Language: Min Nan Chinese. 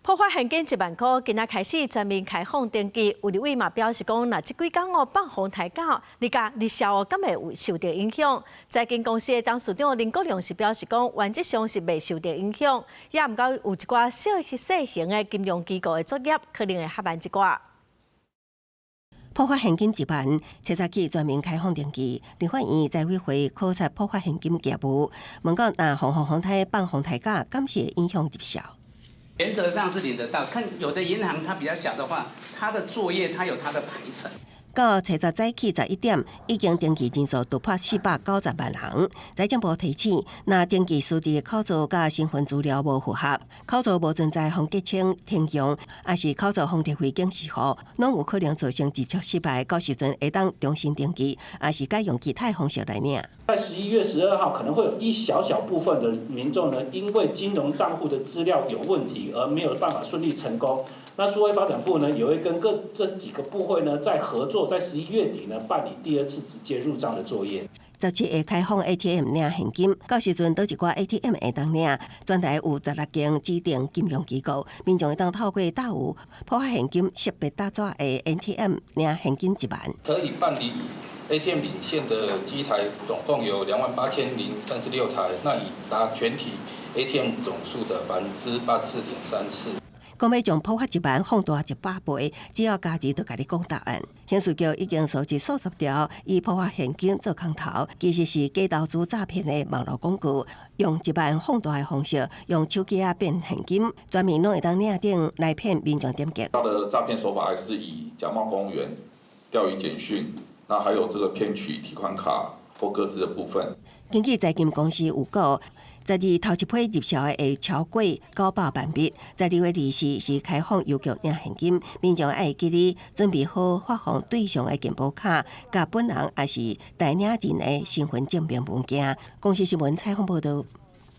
普發現金1萬箍，今仔開始全面開放登記。有立委嘛表示講，若這幾工哦放風抬價，你共日銷敢會有受著影響？財經公司的董事長林國良是表示講，原則上是袂受著影響，也毋過有一寡小細型的金融機構的作業可能會較慢一寡。普發現金一萬，七早起全面開放登記。立法院財委會考察普發現金業務，問講若防風風颱放風抬價，敢是會影響入銷？原則上是領得到，看有的銀行它比較小的話，它的作業它有它的排程。到初十早起11點，已經登記人數突破490萬人。財政部提醒，若登記輸入的口座佮身份資料無符合，口座無存在予結清停用，抑是口座予特惠警示號，攏有可能造成入帳失敗。到時陣會當重新登記，抑是改用其他方式來領。在11月12號，可能會有一小小部分的民眾呢，因為金融賬戶的資料有問題，而沒有辦法順利成功。那數位發展部呢，也會跟各這幾個部會呢，在合作，在11月底呢，辦理第二次直接入賬的作業。17會開放 ATM 領現金，到時陣佗一寡 ATM 會當領。全台有16間指定金融機構，民眾會當透過搭有普發現金識別搭紙的 ATM 領現金一萬。可以辦理 ATM 領現的機台總共有28,036台，那已達全體 ATM 總數的84.34%。講欲將普發一萬放大100倍，只要家己就共你講答案。刑事局已經搜集數十條以普發現金做空頭，其實是假投資詐騙的網路廣告，用一萬放大的方式，用手機仔變現金，全面攏會當領證來騙民眾點擊。他的詐騙手法還是以假冒公務員、釣魚簡訊，那還有這個騙取提款卡或個資的部分。根據財金公司預估，12頭一批入銷的會超過900萬筆。12月24是開放郵局領現金，民眾愛記得準備好發放對象的健保卡，佮本人抑是代領人的身份證明文件。公視新聞採訪報導。